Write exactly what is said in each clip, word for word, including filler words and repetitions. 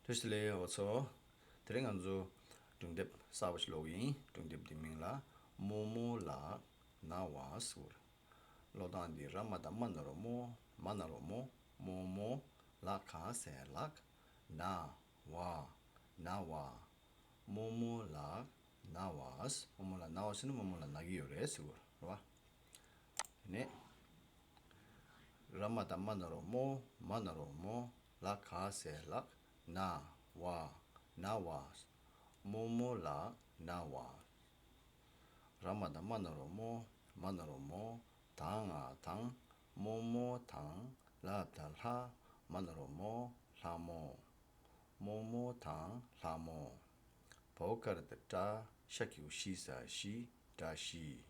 བཀྲ་ཤིས་བདེ་ལེགས་འོ་ཚོ། དེ་རིང་ང་ཚོ་སྒྲུང་དེབ་གསར་པ་ཞིག་ཀློག་གི་ཡིན། སྒྲུང་དེབ་འདིའི་མིང་ལ་རྨོ་མོ་ལགས་ན་བ་ཟེར། ཀློག་སྟངས་འདི་ར་མ་བཏགས་རྨ་ན་རོ་རྨོ། མ་ན་རོ་མོ། རྨོ་མོ། ལ་ག་ས་ལགས། ན་བ། ན་བ། རྨོ་མོ་ལགས་ན་བ། རྨོ་མོ་ལགས་ན་བ་ཟེར་ན་རྨོ་མོ་ལགས་ན་གི་ཡོད་རེད་ཟེར་བ་རེད་བ། དེ་ནས། ར་མ་བཏགས་རྨ་ན་རོ་རྨོ། མ་ན་རོ་མོ། ལ་ག་ས་ལགས། ན་བ། ན་བ། རྨོ་མོ་ལགས་ན་བ། ར་མ་བཏགས་རྨ་ན་རོ་རྨོ། མ་ན་རོ་མོ། ད་ང་དང་། རྨོ་མོ་དང་། ལ་བཏགས་ལྷ། མ་ན་རོ་མོ། ལྷ་མོ། རྨོ་མོ་དང་ལྷ་མོ། བའོ་ཀ་ར་བཏགས་བཀྲ། ཤ་གི་གུ་ཤི་ས་ཤིས། བཀྲ་ཤིས།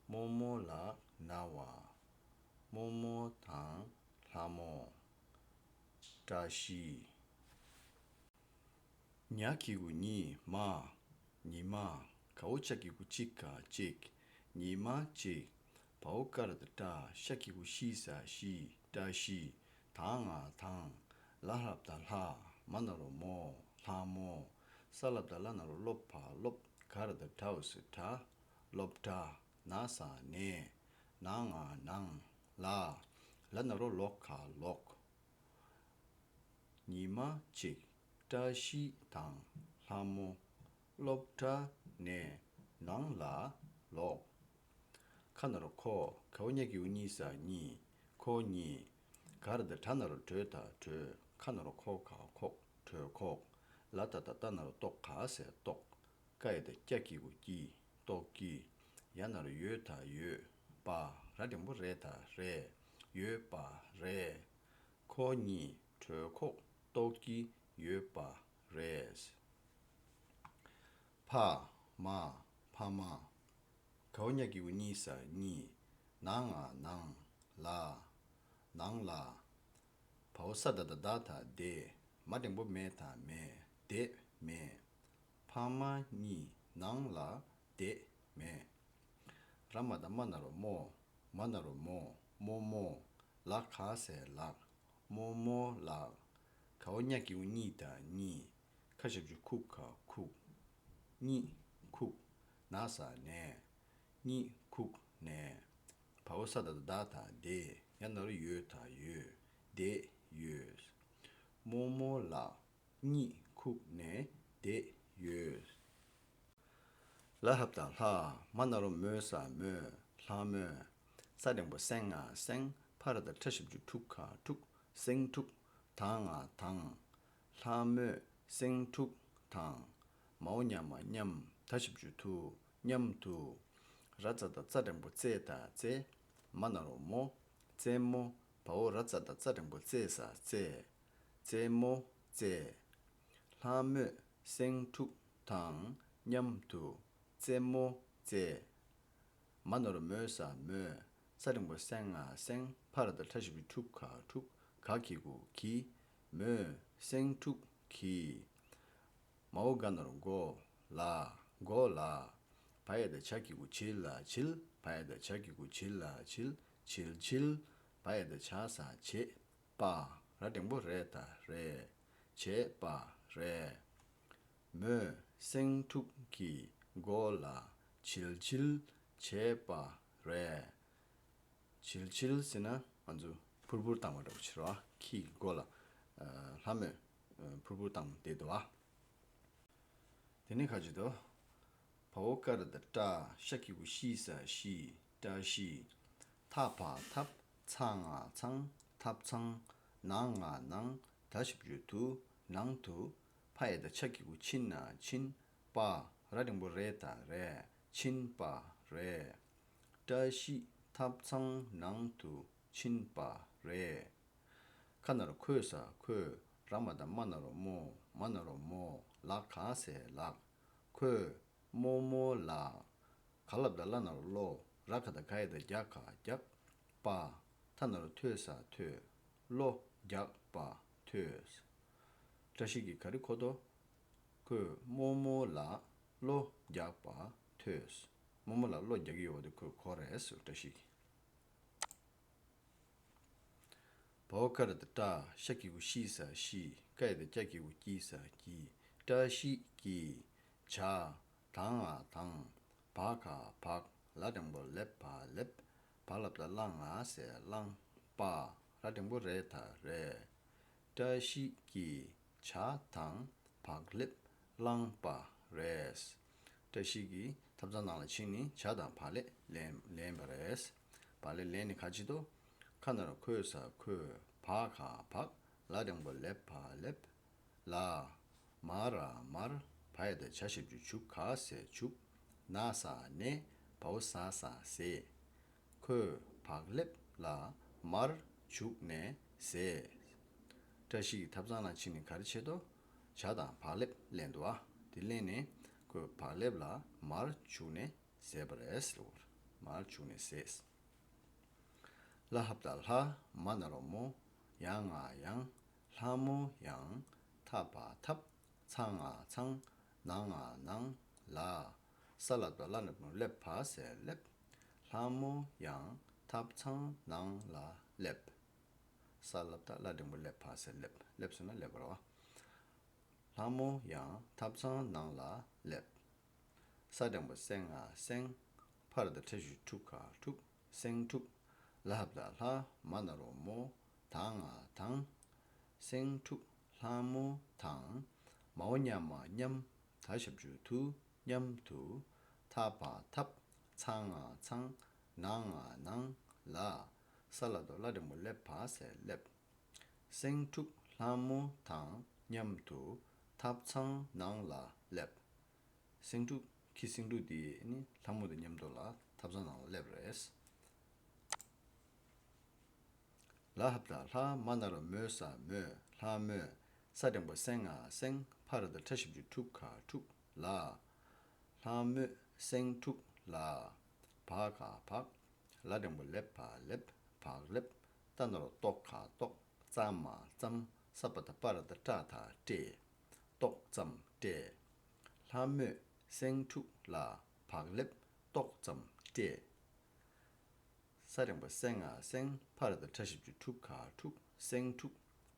རྨོ་མོ་ལགས་ན་བ། རྨོ་མོ་དང་ལྷ་མོ། བཀྲ་ཤིས། ཉ་གི་གུ་ཉི་མ། ཉི་མ། གའོ་ཅ་གི་གུ་ཅི་ག་གཅིག་ཉི་མ་གཅིག་བའོ་ཀ་ར་བཏགས་བཀྲ། ཤ་གི་གུ་ཤི་ས་ཤིས། བཀྲ་ཤིས། ད་ང་དང་། ལ་ལ་བཏགས་ལྷ། མ་ན་རོ་མོ། ལྷ་མོ། ས་ལ་བཏགས་སླ་ན་རོ་སློ་བ་སློབ། ག་ར་བཏགས་གྲ་འོ་ས་གྲྭ། སློབ་གྲྭ། ན་ས་ནས། ན་ང་ནང་། ལ། ལ་ན་རོ་ལོ་ག་ལོག་ཉི་མ་གཅིག་བཀྲ་ཤིས་དང་ལྷ་མོ། སློབ་གྲྭ་ནས་ནང་ལ་ལོག་ཁ་ན་རོ་ཁོ། གའོ་ཉ་གི་གུ་གཉི་ས་གཉིས། ཁོ་གཉིས། ག་ར་བཏགས་གྲ་ན་རོ་གྲོ་ད་གྲོད། ཁ་ན་རོ་ཁོ་ག་ཁོག་གྲོད་ཁོག་ལ་ཏ་བཏགས་ལྟ་ན་རོ་ལྟོ་ག་ས་ལྟོགས། ཀ་ཡ་བཏགས་ཀྱ་གི་གུ་ཀྱི། ལྟོགས་ཀྱི། ཡ་ན་རོ་ཡོ་ད་ཡོད། པ། ར་འགྲེང་བུ་རེ་ད་རེད། ཡོད་པ་རེད། ཁོ་གཉིས་གྲོད་ཁོག་ལྟོགས་ཀྱི་ཡོད་པ་རེད། ཕ། མ། ཕ་མ། གའོ་ཉ་གི་གུ་གཉི་ས་གཉིས། ན་ང་ནང་། ལ། ནང་ལ། བའོ་ས་ད་བཏགས་སྡ་ད་བདེ། མ་འགྲེང་བུ་མེ་ད་མེད། བདེ་མེད། ཕ་མ་གཉིས་ནང་ལ་བསྡད་མེད། ར་མ་བཏགས་རྨ་ན་རོ་རྨོ། མ་ན་རོ་མོ། རྨོ་མོ། ལ་ག་ས་ལགས། རྨོ་མོ་ལགས། གའོ་ཉ་གི་གུ་གཉི་ད་གཉིས། ཁ་ཞབས་ཀྱུ་ཁུ་ག་ཁུག་གཉིད་ཁུག་ན་ས་ནས། གཉིད་ཁུག་ནས། བའོ་ས་ད་བཏགས་སྡ་ད་བདེ། ཡ་ན་རོ་ཡོ་ད་ཡོད། བསྡད་ཡོད། རྨོ་མོ་ལགས་གཉིད་ཁུག་ནས་བསྡད་ཡོད། ལ་ལ་བཏགས་ལྷ། མ་ན་རོ་མོ་ས་མོ། ལྷ་མོ། ས་འགྲེང་བུ་སེ་ང་སེང་། ཕ་ར་བཏགས་ཕྲ་ཞབས་ཀྱུ་ཕྲུ་ག་ཕྲུག་སེང་ཕྲུག་ད་ང་དང་། ལྷ་མོས་སེང་ཕྲུག་དང་། མའོ་ཉ་མ་མཉམ། ད་ཞབས་ཀྱུ་དུ། མཉམ་དུ། ར་ཙ་བཏགས་རྩ་འགྲེང་བུ་རྩེ་ད་རྩེ། མ་ན་རོ་མོ། རྩེད་མོ། བའོ་ར་ཙ་བཏགས་རྩ་འགྲེང་བུ་རྩེ་ས་རྩེ། རྩེད་མོ་རྩེ། ལྷ་མོས་སེང་ཕྲུག་དང་མཉམ་དུ་རྩེད་མོ་རྩེ། མ་ན་རོ་མོ་ས་མོ། ས་འགྲེང་བུ་སེ་ང་སེང་། ཕ་ར་བཏགས་ཕྲ་ཞབས་ཀྱུ་ཕྲུ་ག་ཕྲུག་ག་གི་གུ་གི། མོས་སེང་ཕྲུག་གི། མའོ་ག་ན་རོ་མགོ། ལ། མགོ་ལ། བ་ཡ་བཏགས་བྱ་གི་གུ་བྱི་ལ་བྱིལ། བ་ཡ་བཏགས་བྱ་གི་གུ་བྱི་ལ་བྱིལ། བྱིལ་བྱིལ། བ་ཡ་བཏགས་བྱ་ས་བྱེད། པ། ར་འགྲེང་བུ་རེ་ད་རེད། བྱེད་པ་རེད། མོས་སེང་ཕྲུག་གི་མགོ་ལ་བྱིལ་བྱིལ་བྱེད་པ་རེད། བྱིལ་བྱིལ་ཟེར་ན་ང་ཚོ་ཕུར་ཕུར་བཏང་བ་འདྲ་བོ་ཅིག་རེད་བ། ཁྱི་གི་མགོ་ལ་ལྷ་མོས་ཕུར་ཕུར་བཏང་བསྡད་འདུག་བ། དེ་ནས་ག་ཅི་འདུག་བའོ་ཀ་ར་བཏགས་བཀྲ། ཤ་གི་གུ་ཤི་ས་ཤིས། བཀྲ་ཤིས། ཐ་ཕ་ཐབ། ཚ་ང་ཚང་། ཐབ་ཚང་། ན་ང་ནང་། ད་ཞབས་ཀྱུ་དུ། ནང་དུ། ཕ་ཡ་བཏགས་ཕྱ་གི་གུ་ཕྱི་ན་ཕྱིན། པ། ར་འགྲེང་བུ་རེ་ད་རེད། ཕྱིན་པ་རེད། བཀྲ་ཤིས་ཐབ་ཚང་ནང་དུ་ཕྱིན་པ་རེད། ཁ་ན་རོ་ཁོ་ས་ཁོས། ར་མ་བཏགས་རྨ་ན་རོ་རྨོ། མ་ན་རོ་མོ། ལ་ག་ས་ལགས། ཁོས་རྨོ་མོ་ལགས། ག་ལ་བཏགས་གླ་ན་རོ་གློ། ར་ག་བཏགས་ག་ཡ་བཏགས་རྒྱ་ག་རྒྱག་པ། ཐ་ན་རོ་ཐོ་ས་ཐོས། གློ་རྒྱག་པ་ཐོས། བཀྲ་ཤིས་ཀྱིས་ག་རེ་གོ་འདུག་ཁོས་རྨོ་མོ་ལ་གློ་རྒྱག་པ་ཐོས། རྨོ་མོ་ལ་གློ་རྒྱག་གི་ཡོད་པ་དེ་ཁོས་གོ་རེད་ཟེར་བཀྲ་ཤིས་ཀྱིས། བའོ་ཀ་ར་བཏགས་བཏགས། ཤ་གི་གུ་ཤི་ས་ཤིས། ཀ་ཡ་བཏགས་ཀྱ་གི་གུ་ཀྱི་ས་ཀྱིས། བཀྲ་ཤིས་ཀྱིས། ཇ། དང་ང་དང་། བ་ག་བག་ལ་འགྲེང་བུ་ལེ་བག་ལེབ། བ་ལ་བཏགས་བླ་ང་ས་བླངས། པ། ར་འགྲེང་བུ་རེ་ད་རེད། བཀྲ་ཤིས་ཀྱིས་ཇ་དང་བག་ལེབ་བླངས་པ་རེད། བཀྲ་ཤིས་ཀྱིས་ཐབ་ཚང་ནང་ལ་ཕྱིན་ནས་ཇ་དང་བག་ལེབ་ལེན་ལེན་པ་རེད། བག་ལེབ་ལེན་ནས་ག་བྱེད་དོ། ཁ་ན་རོ་ཁོ་ས་ཁོས། བ་ག་བག་ལ་འགྲེང་བུ་ལེ་བག་ལེབ། ལ། མ་ར་མར། བ་ཡ་བཏགས་བྱ་ཞབས་ཀྱུ་བྱུ་ག་ས་བྱུགས། ན་ས་ནས། བའོ་ཟ་ས་ཟས། ཁོས་བག་ལེབ་ལ་མར་བྱུགས་ནས་ཟས། བཀྲ་ཤིས་ཀྱིས་ཐབ་ཚང་ལ་ཕྱིན་ནས་ག་རེ་བྱེད་དོ། ཇ་དང་བག་ལེབ་ལེན་འདུག་ཨ། དེ་ལེན་ནས་ཁོས་བག་ལེབ་ལ་མར་བྱུགས་ནས་ཟས་པ་རེད་ཟེར། མར་བྱུགས་ནས་ཟས། ལ་ཧ་བཏགས་ལྷ། མ་ན་རོ་མོ། ཡ་ང་ཡང་། ལྷ་མོ་ཡང་། ཐ་བ་ཐབ། ཚ་ང་ཚང་། ན་ང་ནང་། ལ། ས་ལ་བཏགས་སླ་འགྲེང་བུ་སླེ་བ་ཟེར་སླེབས། ལྷ་མོ་ཡང་ཐབ་ཚང་ནང་ལ་སླེབས། ས་ལ་བཏགས་སླ་འགྲེང་བུ་སླེ་བ་ཟེར་སླེབས། སླེབས་ཟེར་ན་སླེབས་པ་རེད་བ། ལྷ་མོ་ཡང་ཐབ་ཚང་ནང་ལ་སླེབས། ས་འགྲེང་བུ་སེ་ང་སེང་། ཕ་ར་བཏགས་ཕྲ་ཞབས་ཀྱུ་ཕྲུ་ག་ཕྲུག་སེང་ཕྲུག་ལ་ཧ་བཏགས་ལྷ། མ་ན་རོ་མོ། ད་ང་དང་། སེང་ཕྲུག་ལྷ་མོ་དང་། མའོ་མཉམ་མ་མཉམ། ད་ཞབས་ཀྱུ་དུ། མཉམ་དུ། ཐ་བ་ཐབ། ཚ་ང་ཚང་། ན་ང་ནང་། ལ། ས་ལ་བཏགས་སླ་འགྲེང་བུ་སླེ་བ་ཟེར་སླེབས། སེང་ཕྲུག་ལྷ་མོ་དང་མཉམ་དུ་ཐབ་ཚང་ནང་ལ་སླེབས། སེང་ཕྲུག་ཁྱི་སེང་ཕྲུག་དེ་ནི་ལྷ་མོ་དང་མཉམ་དུ་ལ་ཐབ་ཚང་ནང་ལ་སླེབས་རེད། ལ་ཧ་བཏགས་ལྷ། མ་ན་རོ་མོ་ས་མོས། ལྷ་མོས། ས་འགྲེང་བུ་སེ་ང་སེང་། ཕ་ར་བཏགས་ཕྲ་ཞབས་ཀྱུ་ཕྲུ་ག་ཕྲུག་ལ། ལྷ་མོས་སེང་ཕྲུག་ལ། བ་ག་བག་ལ་འགྲེང་བུ་ལེ་བ་ལེབ། བག་ལེབ། ཏ་ན་རོ་ཏོ་ག་ཏོག་ཙ་མ་ཙམ། ས་པ་བཏགས་སྤ་ར་བཏགས་སྤྲ་ད་སྤྲས། ཏོག་ཙམ་སྤྲས། ལྷ་མོས་སེང་ཕྲུག་ལ་བག་ལེབ་ཏོག་ཙམ་སྤྲས། ས་འགྲེང་བུ་སེ་ང་སེང་། ཕ་ར་བཏགས་ཕྲ་ཞབས་ཀྱུ་ཕྲུ་ག་ཕྲུག་སེང་ཕྲུག་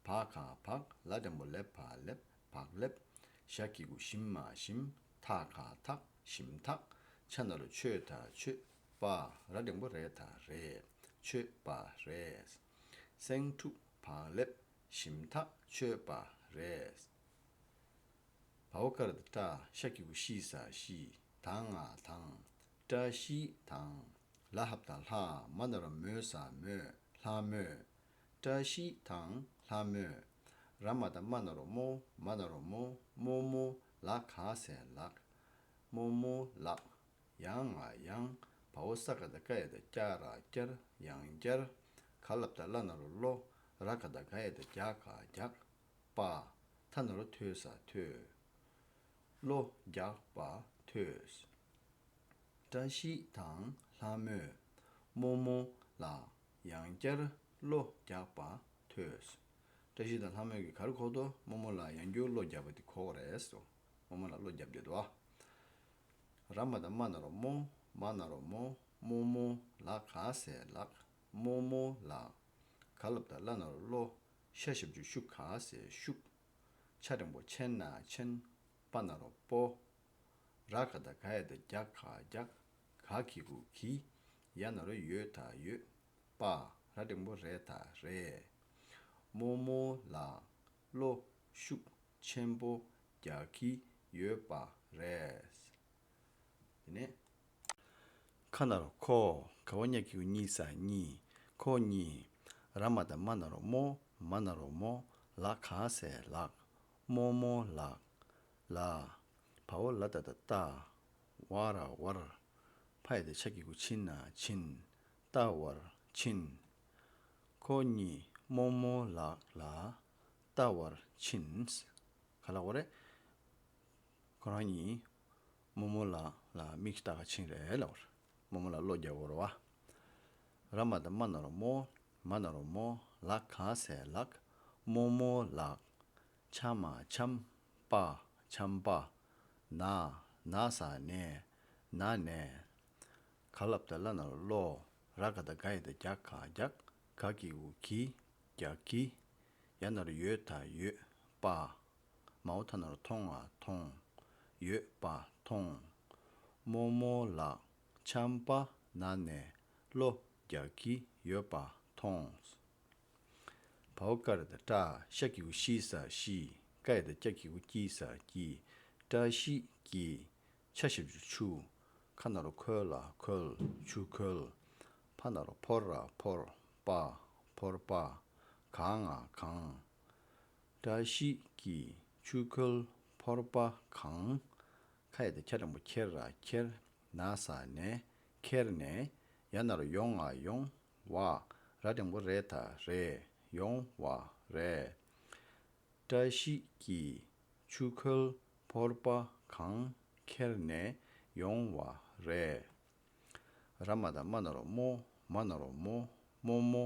བ་ག་བག་ལ་འགྲེང་བུ་ལེ་བ་ལེབ། བག་ལེབ། ཞ་གི་གུ་ཞི་མ་ཞིམ། ཐ་ག་ཐག་ཞིམ་ཐག་ཆ་ན་རོ་ཆོ་ད་ཆོས། པ། ར་འགྲེང་བུ་རེ་ད་རེད། ཆོས་པ་རེད། སེང་ཕྲུག་བག་ལེབ་ཞིམ་ཐག་ཆོད་པ་རེད། བའོ་ཀ་ར་བཏགས་བཀྲ། ཤ་གི་གུ་ཤི་ས་ཤིས། ད་ང་དང་། བཀྲ་ཤིས་དང་། ལ་ཧ་བཏགས་ལྷ། མ་ན་རོ་མོ་ས་མོས། ལྷ་མོས། བཀྲ་ཤིས་དང་ལྷ་མོས། ར་མ་བཏགས་རྨ་ན་རོ་རྨོ། མ་ན་རོ་མོ། རྨོ་མོ་ལགས་ཟེར་ལགས། རྨོ་མོ་ལགས། ཡ་ང་ཡང་། བའོ་ས་ག་བཏགས་སྐ་ཡ་བཏགས་སྐྱ་ར་སྐྱར། ཡང་བསྐྱར། ག་ལ་བཏགས་གླ་ན་རོ་གློ། ར་ག་བཏགས་ག་ཡ་བཏགས་རྒྱ་ག་རྒྱག་པ། ཐ་ན་རོ་ཐོས་ས་ཐོས། གློ་རྒྱག་པ་ཐོས། བཀྲ་ཤིས་དང་ལྷ་མོས། རྨོ་མོ་ལགས། ཡང་བསྐྱར་གློ་རྒྱག་པ་ཐོས། བཀྲ་ཤིས་དང་ལྷ་མོས་ཀྱིས་ག་རེ་གོ་དོ། རྨོ་མོ་ལགས་ཡང་བསྐྱར་གློ་རྒྱག་པ་དེ་གོ་བ་རེད་སོ། རྨོ་མོ་ལགས་གློ་རྒྱབ་བསྡད་འདུག་ཨ། ར་མ་བཏགས་རྨ་ན་རོ་རྨོ། མ་ན་རོ་མོ། རྨོ་མོ་ལགས་ཟེར་ལགས། རྨོ་མོ་ལགས། ག་ལ་བཏགས་གླ་ན་རོ་གློ། ཤ་ཞབས་ཀྱུ་ཤུ་ག་ཟེར་ཤུགས། ཆ་འགྲེང་བུ་ཆེ་ན་ཆེན། པ་ན་རོ་པོ། ར་ག་བཏགས་ག་ཡ་བཏགས་རྒྱ་ག་རྒྱག་ག་གི་གུ་གི། ཡ་ན་རོ་ཡོ་ད་ཡོད། པ། ར་འགྲེང་བུ་རེ་ད་རེད། རྨོ་མོ་ལགས་གློ་ཤུགས་ཆེན་པོ་རྒྱག་གི་ཡོད་པ་རེད། དེ་ནས། ཁ་ན་རོ་ཁོ། ག་བ་ཉ་གི་གུ་གཉི་ས་གཉིས། ཁོ་གཉིས། ར་མ་བཏགས་རྨ་ན་རོ་རྨོ། མ་ན་རོ་མོ། ལ་ག་ས་ལགས། རྨོ་མོ་ལགས། ལ། བ་འོ་ལ་ཏ་བཏགས་ལྟ། བ་ར་བར། ཕ་ཡ་བཏགས་ཕྱ་གི་གུ་ཕྱི་ན་ཕྱིན། ལྟ་བར་ཕྱིན། ཁོ་གཉིས་རྨོ་མོ་ལགས་ལ་ལྟ་བར་ཕྱིན། ག་ལབ་དགོས་རེད། ཁོ་རང་གཉིས་རྨོ་མོ་ལགས་ལ་མིག་ལྟ་ག་ཕྱིན་རེད་ལབ་པ་རེད། རྨོ་མོ་ལགས་གློ་རྒྱག་དགོས་རེད་བ། ར་མ་བཏགས་རྨ་ན་རོ་རྨོ། མ་ན་རོ་མོ། ལ་ག་ས་ལགས། རྨོ་མོ་ལགས། ཆ་མ་འཆམ། པ། འཆམ་པ། ན། ན་ས་ནས། ན་ནས། ག་ལ་བཏགས་གླ་ན་རོ་གློ། ར་ག་བཏགས་ག་ཡ་བཏགས་རྒྱ་ག་རྒྱག་ག་གི་གུ་གི། རྒྱག་གི། ཡ་ན་རོ་ཡོད་ད་ཡོད། པ། མའོ་ཐ་ན་རོ་མཐོང་ང་མཐོང་། ཡོད་པ་མཐོང་། རྨོ་མོ་ལགས་ཆམ་པ་ན་ནས་གློ་རྒྱག་གི་ཡོད་པ་མཐོང་། བའོ་ཀ་ར་བཏགས་བཀྲ། ཤ་གི་གུ་ཤི་ས་ཤིས། ཀ་ཡ་བཏགས་ཀྱ་གི་གུ་ཀྱི་ས་ཀྱིས། བཀྲ་ཤིས་ཀྱིས། ཆ་ཞབས་ཀྱུ་ཆུ། ཁ་ན་རོ་ཁོ་ལ་ཁོལ། ཆུ་ཁོལ། ཕ་ན་རོ་ཕོ་ར་ཕོར། པ། ཕོར་པ། གང་ང་གང་། བཀྲ་ཤིས་ཀྱིས་ཆུ་ཁོལ་ཕོར་པ་གང་། ཁ་ཡ་བཏགས་ཁྱ་འགྲེང་བུ་ཁྱེར་ར་ཁྱེར། ན་ས་ནས། ཁྱེར་ནས། ཡ་ན་རོ་ཡོང་ང་ཡོང་། བ། ར་འགྲེང་བུ་རེ་ད་རེད། ཡོང་བ་རེད། བཀྲ་ཤིས་ཀྱིས་ཆུ་ཁོལ་ཕོར་པ་གང་ཁྱེར་ནས་ཡོང་བ་རེད། ར་མ་བཏགས་རྨ་ན་རོ་རྨོ། མ་ན་རོ་རྨོ། རྨོ་མོ་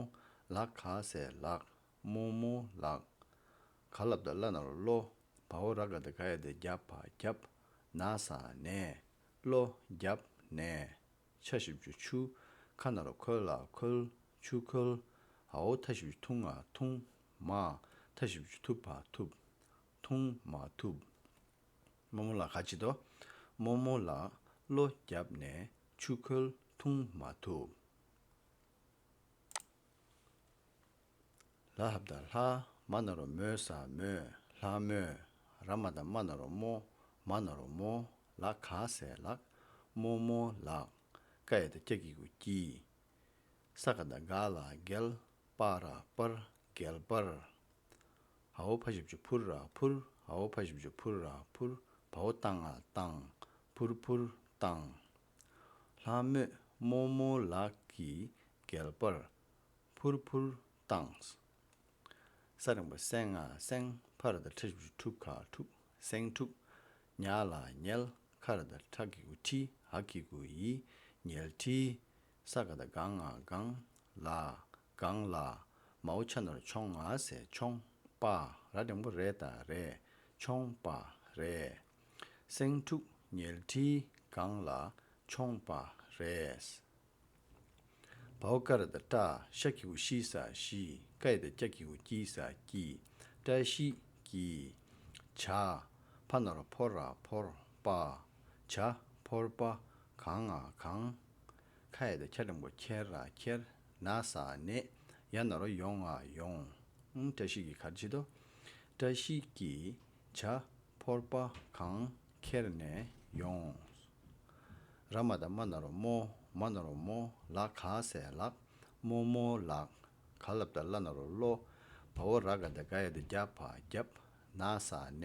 ལགས་ག་ཟེ་ལགས། རྨོ་མོ་ལགས། ག་ལ་བཏགས་གླ་ན་རོ་གློ། བའོ་ར་ག་བཏགས་ག་ཡ་བཏགས་རྒྱ་བ་རྒྱབ། ན་ས་ནས། གློ་རྒྱབ་ནས། ཆ་ཞབས་ཀྱུ་ཆུ། ཁ་ན་རོ་ཁོ་ལ་ཁོལ། ཆུ་ཁོལ། འའོ་ཐ་ཞབས་ཀྱུ་ཐུ་ང་ཐུང་། མ། ཐ་ཞབས་ཀྱུ་ཐུ་བ་ཐུབ། ཐུང་མ་ཐུབ། རྨོ་མོ་ལགས་ག་ཅི་དོ། རྨོ་མོ་ལགས་གློ་བརྒྱབ་ནས་ཆུ་ཁོལ་འཐུང་མ་ཐུབ། ལ་ལྷ་བཏགས་ལྷ། མ་ན་རོ་མོ་ས་མོ། ལྷ་མོ། ར་མ་བཏགས་རྨ་ན་རོ་རྨོ། མ་ན་རོ་རྨོ། ལགས་ག་ཟེ་ལགས། རྨོ་མོ་ལགས། ཀ་ཡ་བཏགས་ཀྱ་གི་གུ་ཀྱི། ས་ག་བཏགས་སྒ་ལ་སྒལ། པ་ར་པར། སྒལ་པར། འའོ་ཕ་ཞབས་ཀྱུ་ཕུ་ར་ཕུར། འའོ་ཕ་ཞབས་ཀྱུ་ཕུ་ར་ཕུར། བའོ་བཏང་ང་བཏང་། ཕུར་ཕུར་བཏང་། ལྷ་མོས་རྨོ་མོ་ལགས་ཀྱི་སྒལ་པར་ཕུར་ཕུར་བཏང་། ས་འགྲེང་བུ་སེ་ང་སེང་། ཕ་ར་བཏགས་ཕྲ་ཞབས་ཀྱུ་ཕྲུ་ག་ཕྲུག་སེང་ཕྲུག་ཉ་ལ་ཉལ། ཁ་ར་བཏགས་ཁྲ་གི་གུ་ཁྲི། འ་གི་གུ་འི། ཉལ་ཁྲི། ས་ག་བཏགས་སྒ་ང་སྒང་། ལ། སྒང་ལ། མའོ་ཆ་ན་རོ་མཆོ་ང་ཟེ་མཆོང་། པ། ར་འགྲེང་བུ་རེ་ད་རེད། མཆོང་པ་རེད། སེང་ཕྲུག་ཉལ་ཁྲིའི་སྒང་ལ་མཆོང་པ་རེད། བའོ་ཀ་ར་བཏགས་བཀྲ། ཤ་གི་གུ་ཤི་ས་ཤིས། ཀ་ཡ་བཏགས་ཀྱ་གི་གུ་ཀྱི་ས་ཀྱིས། བཀྲ་ཤིས་ཀྱིས། ཇ། ཕ་ན་རོ་ཕོ་ར་ཕོར། པ། ཇ་ཕོར་པ་གང་ང་གང་། ཁ་ཡ་བཏགས་ཁྱ་འགྲེང་བུ་ཁྱེར་ར་ཁྱེར། ན་ས་ནས། ཡ་ན་རོ་ཡོང་ང་ཡོང་། ཨང་། བཀྲ་ཤིས་ཀྱིས་ག་རེ་བྱེད་དོ། བཀྲ་ཤིས་ཀྱིས་ཇ་ཕོར་པ་གང་ཁྱེར་ནས་ཡོང་། ར་མ་བཏགས་རྨ་ན་རོ་རྨོ། མ་ན་རོ་རྨོ། ལགས་ག་ཟེ་ལགས། རྨོ་མོ་ལགས། ག་ལ་བཏགས་གླ་ན་རོ་གློ། བའོ་ར་ག་བཏགས་རྒ་ཡ་བཏགས་རྒྱ་བ་རྒྱབ། ན་ས་ནས།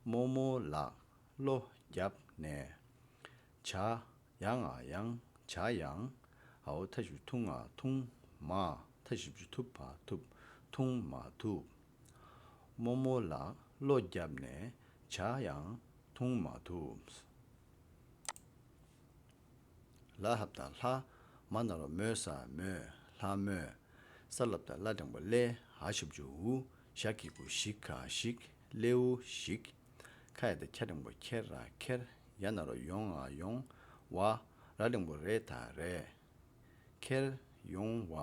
རྨོ་མོ་ལགས་གློ་རྒྱབ་ནས། ཇ། ཡ་ང་ཡང་། ཇ་ཡང་། འའོ་ཐ་ཞབས་ཀྱུ་ཐུ་ང་ཐུང་། མ། ཐ་ཞབས་ཀྱུ་ཐུ་བ་ཐུབ། འཐུང་མ་ཐུབ། རྨོ་མོ་ལགས་གློ་བརྒྱབ་ནས་ཇ་ཡང་འཐུང་མ་ཐུབ། ལ་ལྷ་བཏགས་ལྷ། མ་ན་རོ་མོ་ས་མོ། ལྷ་མོ། ས་ལ་བཏགས་སླ་འགྲེང་བུ་སླེ། འ་ཞབས་ཀྱུ་འུ། ཞ་གི་གུ་ཞི་ག་ཞིག་སླེའུ་ཞིག་ཁ་ཡ་བཏགས་ཁྱ་འགྲེང་བུ་ཁྱེར་ར་ཁྱེར། ཡ་ན་རོ་ཡོང་ང་ཡོང་། བ། ར་འགྲེང་བུ་རེ་ད་རེད། ཁྱེར་ཡོང་བ་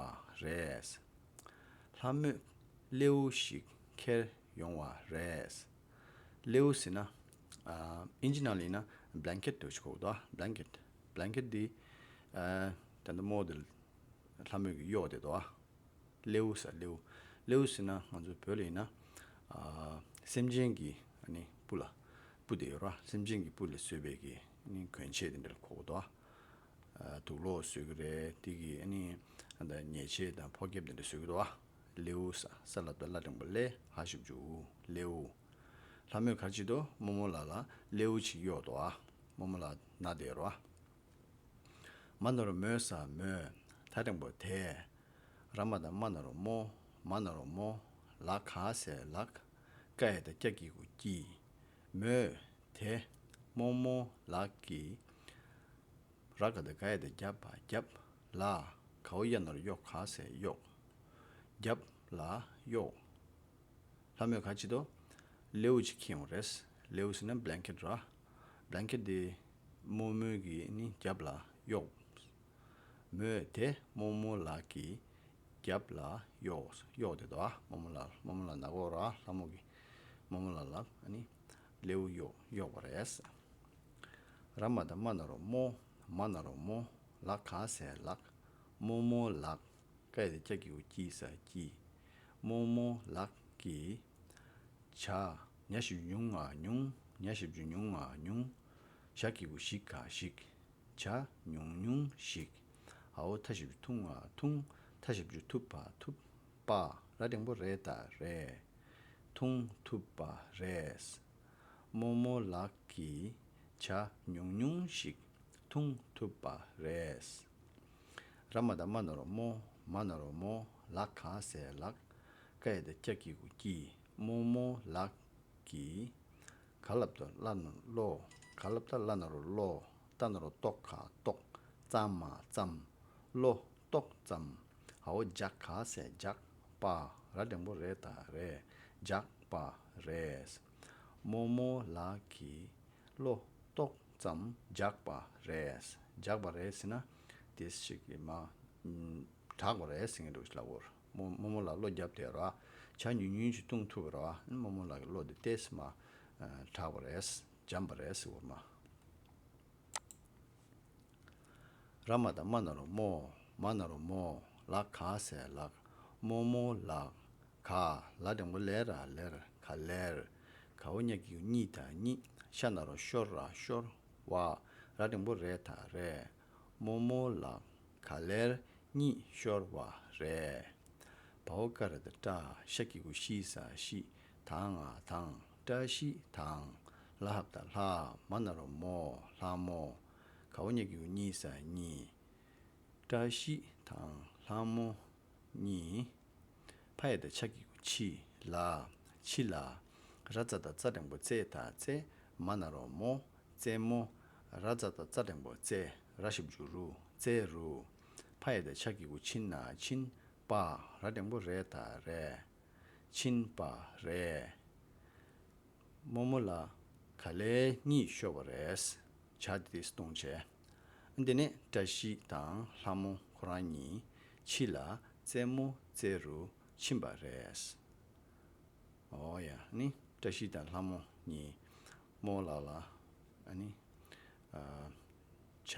རེད། ལྷ་མོས་སླེའུ་ཞིག་ཁྱེར་ཡོང་བ་རེད། སླེའུ་ཟེར་ན། ཨ། ཨིན་ཇི་ནང་ལ་ཡིན་ན་བྷི་ལེང་ཀེཊ་འདྲ་བོ་ཞིག་གོ་གི་འདུག་བྷི་ལེང་ཀེཊ། བྷི་ལེང་ཀེཊ་འདི། ཨ། ད་ལྟ་རྨོ་འདི་ལྷ་མོས་ཀྱིས་གཡོགས་བསྡད་འདུག་བ། སླེའུ་ཟེར་སླེའུ། སླེའུ་ཟེར་ན་ང་ཚོ་བོད་ལ་ཡིན་ན། ཨ། སེམས་ཅན་གྱི་ཨ་ནི་སྤུ་ལ། སྤུ་དེ་ཡོད་ར། སེམས་ཅན་གྱི་སྤུ་ལས་བཟོས་པའི་གི་ཨ་ནི་གྱོན་ཆས་དེ་འདྲ་ལ་གོ་གི་འདུག་བ། ཨ། དུག་ལོག་བཟོ་གི་རེད། དེ་གི་ཨ་ནི་ཨ་ད་ཉལ་ཆས་དང་ཕོ་ཁེབས་དེ་འདྲ་བཟོ་གི་འདུག་བ། སླེའུ་ཟེར། ས་ལ་བཏགས་སླ་འགྲེང་བུ་སླེ། འ་ཞབས་ཀྱུ་འུ། སླེའུ། ལྷ་མོས་ག་རེ་བྱེད་དོ། རྨོ་མོ་ལགས་ལ་སླེའུ་ཅིག་གཡོགས་འདུག་བ། རྨོ་མོ་ལགས་ན་བསྡད་ཡོད་ར། མ་ན་རོ་མོ་ས་མོ། ད་འགྲེང་བུ་དེ། ར་མ་བཏགས་རྨ་ན་རོ་རྨོ། མ་ན་རོ་རྨོ། ལགས་ག་ཟེ་ལགས། ཀ་ཡ་བཏགས་ཀྱ་གི་གུ་ཀྱི། མོ། དེ། རྨོ་མོ་ལགས་ཀྱིས། ར་ག་བཏགས་རྒ་ཡ་བཏགས་རྒྱ་བ་རྒྱབ། ལ། གའོ་ཡ་ན་རོ་གཡོ་ག་ཟེ་གཡོགས། རྒྱབ་ལ་གཡོགས། ལྷ་མོས་ག་རེ་བྱེད་དོ། སླེའུ་ཅིག་ཁྱེར་ཡོང་རེད། སླེའུ་ཟེར་ན་བྷི་ལེང་ཀེཊ་ར། བྷི་ལེང་ཀེཊ་དེ་རྨོ་མོས་ཀྱིས་ནི་རྒྱབ་ལ་གཡོགས། མོ་དེ་རྨོ་མོ་ལགས་ཀྱིས་ རྒྱབ་ལ་གཡོགས། གཡོགས་དེ་དོ། རྨོ་མོ་ལགས། རྨོ་མོ་ལགས་ནག་པོ་ར། ལྷ་མོ་གིས་རྨོ་མོ་ལགས་ལ་ཨ་ནི་ལེའུ་གཡོགས་གཡོགས་པ་རེད། ར་མ་བཏགས་རྨ་ན་རོ་རྨོ། མ་ན་རོ་མོ། ལ་ག་ས་ལགས། རྨོ་མོ་ལགས། ཀ་ཡ་བཏགས་ཀྱ་གི་གུ་ཀྱི་ས་ཀྱིས། རྨོ་མོ་ལགས་ཀྱིས། ཇ། ཉ་ཞབས་ཀྱུ་ཉུ་ང་ཉུང་། ཉ་ཞབས་ཀྱུ་ཉུ་ང་ཉུང་། ཞ་གི་གུ་ཞི་ག་ཞིག་ཇ་ཉུང་ཉུང་ཞིག་ཨའོ་ཐ་ཞབས་ཀྱུ་ཐུ་ང་ཐུང་། ཐ་ཞབས་ཀྱུ་ཐུ་བ་ཐུབ། པ། ར་འགྲེང་བུ་རེ་ད་རེད། ཐུང་ཐུབ་པ་རེད། རྨོ་མོ་ལགས་ཀྱིས་ཇ་ཉུང་ཉུང་ཞིག་འཐུང་ཐུབ་པ་རེད། ར་མ་བཏགས་རྨ་ན་རོ་རྨོ། མ་ན་རོ་མོ། ལ་ག་ས་ལགས། ཀ་ཡ་བཏགས་ཀྱ་གི་གུ་ཀྱིས། རྨོ་མོ་ལགས་ཀྱིས། ག་ལ་བཏགས་གླ་ན་རོ་གློ། ག་ལ་བཏགས་གླ་ན་རོ་གློ། ཏ་ན་རོ་ཏོ་ག་ཏོག་ཙ་མ་ཙམ། གློ་ཏོག་ཙམ། ཨའོ་ཇ་ག་ས་ཇག་པ། ར་འགྲེང་བུ་རེ་ད་རེད། ཇག་པ་རེད། རྨོ་མོ་ལགས་ཀྱིས་གློ་ཏོག་ཙམ་ཇག་པ་རེད། ཇག་པ་རེད་ཟེར་ན་དེ་ཞིག་གི་མ་དྲག་པ་རེད་ཟེར་མཁན་འདུག་ལབ་དགོས་རེད། རྨོ་རྨོ་མོ་ལགས་གློ་རྒྱབ་བསྡད་ར། ཇ་ཉུང་ཉུང་ཅིག་འཐུང་ཐུབ་པ་ར། རྨོ་མོ་ལགས་ཀྱི་གློ་དེ་ཏོག་ཙམ་དྲག་པ་རེད། འཇམ་པ་རེད་ཟེར་དགོས་རེད་མ། ར་མ་བཏགས་རྨ་ན་རོ་རྨོ། མ་ན་རོ་མོ། ལ་ག་ས་ལགས། རྨོ་མོ་ལགས། ག། ལ་འགྲེང་བུ་ལེ་ར་ལེར། ག་ལེར། གའོ་ཉ་གི་གུ་གཉི་ད་གཉིད། ཤ་ན་རོ་ཤོ་ར་ཤོར། བ། ར་འགྲེང་བུ་རེ་ད་རེད། རྨོ་མོ་ལགས་ག་ལེར་གཉིད་ཤོར་བ་རེད། བའོ་ཀ་ར་བཏགས་བཀྲ། ཤ་གི་གུ་ཤི་ས་ཤིས། ད་ང་དང་། བཀྲ་ཤིས་དང་། ལ་ཧ་བཏགས་ལྷ། མ་ན་རོ་མོ། ལྷ་མོ། གའོ་ཉ་གི་གུ་གཉི་ས་གཉིས། བཀྲ་ཤིས་དང་ལྷ་མོ་གཉིས། ཕ་ཡ་བཏགས་ཕྱ་གི་གུ་ཕྱི། ལ། ཕྱི་ལ། ར་ཙ་བཏགས་རྩ་འགྲེང་བུ་རྩེ་ད་རྩེད། མ་ན་རོ་མོ། རྩེད་མོ། ར་ཙ་བཏགས་རྩ་འགྲེང་བུ་རྩེ། ར་ཞབས་ཀྱུ་རུ། རྩེ་རུ། ཕ་ཡ་བཏགས་ཕྱ་གི་གུ་ཕྱི་ན་ཕྱིན། པ། ར་འགྲེང་བུ་རེ་ད་རེད། ཕྱིན་པ་རེད། རྨོ་མོ་ལགས་ག་ལེར་གཉིད་ཤོར་བ་རེད། ཇ་དེ་དུས་བཏུང་བྱས། འདི་ནས་བཀྲ་ཤིས་དང་ལྷ་མོ་ཁོ་རང་གཉིས་ཕྱི་ལ་རྩེད་མོ་རྩེ་རུ་ཕྱིན་པ་རེད། ཨོ་ཡ། ནི་བཀྲ་ཤིས་དང་ལྷ་མོ་གཉིས་རྨོ་མོ་ལགས་ལ་ཨ་ནི་ཨ་ཇ་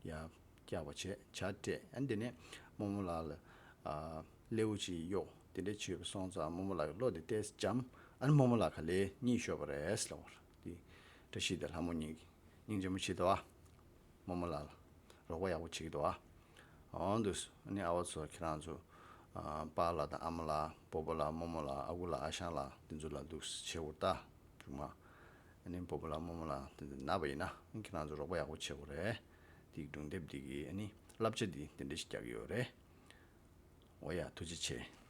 ཡར་བཀྱག་པ་བྱས། ཇ་སྤྲད། ཨ་ནི་དེ་ནས་རྨོ་མོ་ལགས་ལ་ཨ་ལེའུ་ཅིག་གཡོགས། དེ་འདྲ་བྱས་པ་སོང་ཙང་རྨོ་མོ་ལགས་ཀྱི་བློ་དེ་ཏོག་ཙམ་འཇམ། ཨ་ནི་རྨོ་མོ་ལགས་ག་ལེར་གཉིད་ཤོར་བ་རེད་ལབ་པ་རེད། དེ་བཀྲ་ཤིས་དང་ལྷ་མོ་གཉིས་ཀྱིས་སྙིང་རྗེ་མོ་བྱེད་འདུག་ཨ། རྨོ་མོ་ལགས་ལ་རོགས་པ་ཡག་པོ་བྱེད་ཀྱི་འདུག་ཨ། འོ་འདུག་ཨ་ནི་ཨ་བ་ཚོ་ཁྱེད་རང་ཚོ་ཨ་པཱ་ལགས་དང་ཨ་མ་ལགས། སྤོ་བོ་ལགས། རྨོ་མོ་ལགས། ཨ་ཁུ་ལགས། ཨ་ཞང་ལགས། དེ་ཚོ་ལ་འདུག་བྱེད་དགོས་ད། རྒྱུ་མ། ཨ་ནི་སྤོ་བོ་ལགས་རྨོ་མོ་ལགས་དེ་ཚོ་ན་བ་ཡིན་ན་ཁྱེད་རང་ཚོ་རོགས་པ་ཡག་པོ་བྱེད་དགོས་རེད། དེ་སྒྲུང་དེབ་འདི་གི་ཨ་ནི་བསླབ་བྱ་འདི་དེ་འདྲ་ཞིག་རྒྱག་གི་ཡོད་རེད། འོ་ཡ། ཐུགས་རྗེ་ཆེ།